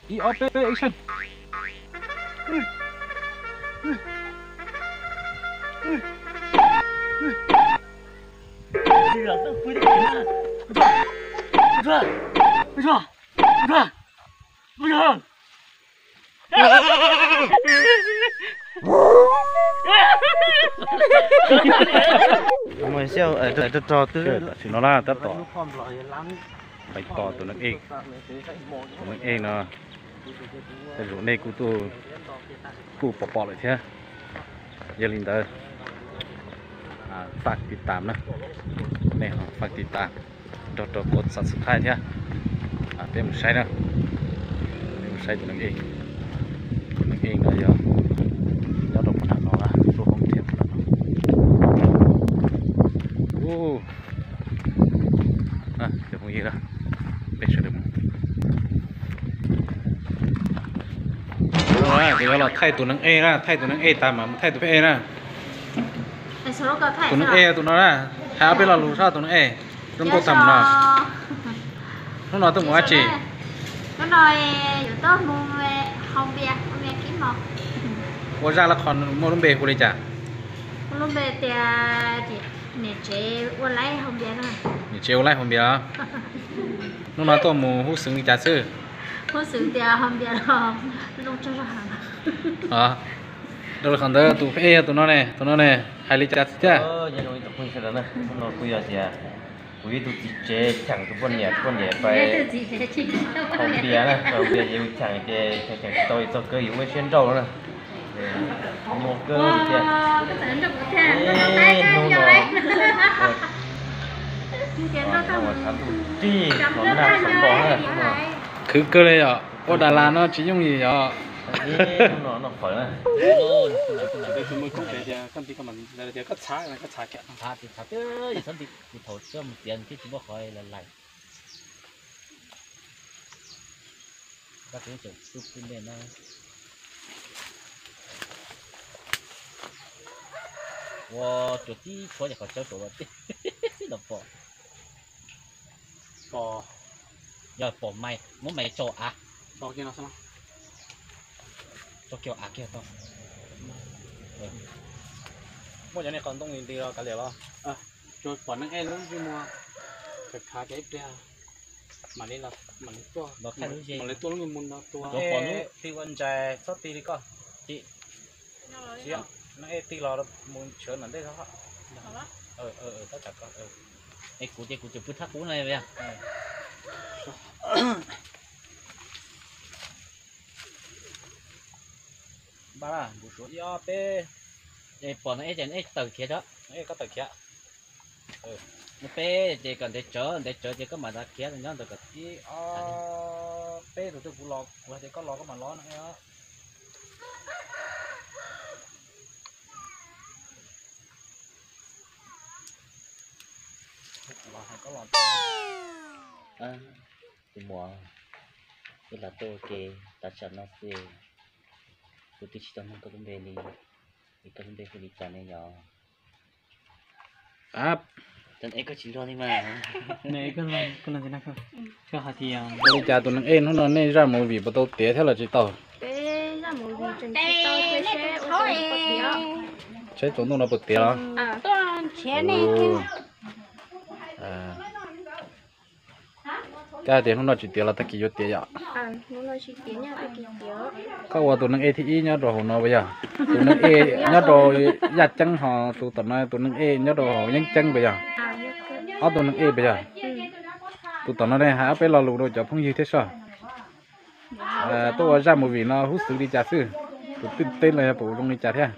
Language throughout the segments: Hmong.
Ib ob peb peb action. Tam sim no na tab tom pais tos tus neeg ej, tus neeg ej no tej zaum nej kuj tuaj kuj pom pom lawm thiab. Yog li ntawd, faj tiv tam na, nej ho faj tiv tam, nrog rau kuv subscribe thiab. Peb mus saib na, peb mus saib tus neeg ej. Tus neeg ej no yog nyob rau puag nram no, lub hoob thiab puag nram no. Cov phooj ywg, peb sawv daws mus. Kuv yuav los thaij tus neeg ej na, thaij tus neeg ej tas mam mus thaij tus pheb ej na. Tus neeg ej tus no na, hais ob peb lo lus txog tus neeg ej, zoo nkauj tag mus no. Hnub no tuaj mus dab tsi? Ua zaj lab qhov muaj lub npe hu li cas? Niam tsev ua laib haus npias. Hnub no tuaj mus hub xwm li cas xwb? Rau qhov ntawd tus pheb ej yog tus no ne, tus no ne, hais li cas xwb thiab? Kuj yog tias kuv yog ib tug txiv tsev cheem tus poj niam, tus poj niam pais haus npias na, haus npias ces yus cheem ces cheem tsis tau es txog kawg yus ua siab nrauj na. Mus kawg tias, hnub no ua tshav ntuj rig qhov nag sawv npos na. Khwv kawg li yom, ua Das Las no tsis yooj yim yom. Hnub no noj fawm na. Koj txhav, koj txhav kiag. Txhav, txhav, txhav, thaum mus txiav thiab tsis muaj qhov lais lais. Koj tseem tu tu npe no. Ua tsuas tib tshuav ces qhov tsawb rau los tij los pom. Pom. Yog pom mais, muab mais tso av. Tso kiag av kiag tau. Muaj cov niag qos ntoo li ntws los kav liam los. Tsuas pom neeg ej lub ntsej muag khav khav kiag ib pliag mam li, mam li tuaj, mam li tuaj lub ntsej muag no tua. Tsuas pom lub ti ua ntsais txhob ti li koj. Ti. Neeg ej ti los mus nrhiav nram ntej. Tab tom koj. Es kuv ces kuv tseem pw thab qub no. Npaj na, npus suav ib ob peb. Es pom neeg ej ces neeg ej tawm khiav tso. Neeg ej koj tawm khiav. Neeg peb ces kom ntev tsawv, ntev tsawv ces koj mam li khiav nyob ntawd kom ib ob peb tus twg kuv los, kuv hais tias koj los koj mam los neeg ej os. Kuv los hais koj los. Tus muam, wb los tuaj ua ke tag tsam no xwb, kuv twb tsis tau nug koj lub npe li, es koj lub npe hu li cas ne yom? Ab, koj tsis luag li mas. Ua li cas tus neeg ej hnub no nej zaj movie puas tau tiav thiab los tsis tau? Saib tsaus ntuj no puas tiav los? Koj hais tias hnub no tsis tiav los tag kis yuav tiav yom? Koj ua tus neeg ej thib ib nyob rau hauv no puas yog? Tus neeg ej nyob rau yaj ceeb ho tus tom no tus neeg ej nyob rau hauv yeeb ceeb puas yog? Ob tug neeg ej puas yog? Tus tom no ne hais ob peb lo lus rau cov phooj ywg thiab soj. Tuaj ua zaj movie no hub xwm li cas xwb? Tus twj teb los yog puas zoo li cas thiab?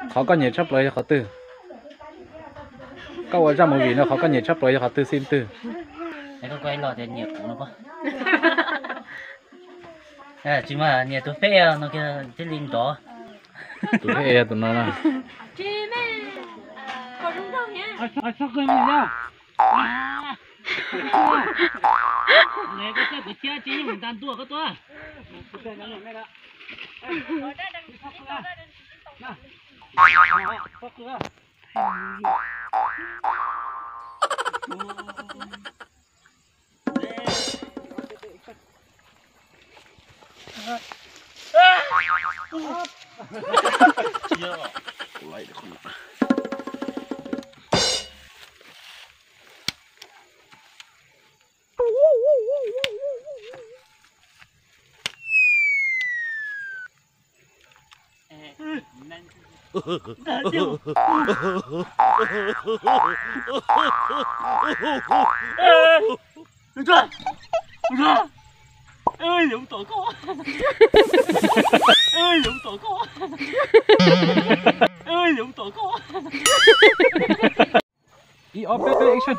Qhov koj nyiam tshaj plaws yog qhov twg? Koj ua zaj movie no qhov koj nyiam tshaj plaws yog qhov twg xib twg? Tsis mas nyiam tus peb no thiaj li nrov. Tus peb tus no na. Ntag, ntag. Ê, ê, ê, ê, ê, ê, ê, ê, ê, ê, ê, ib ob peb peb action.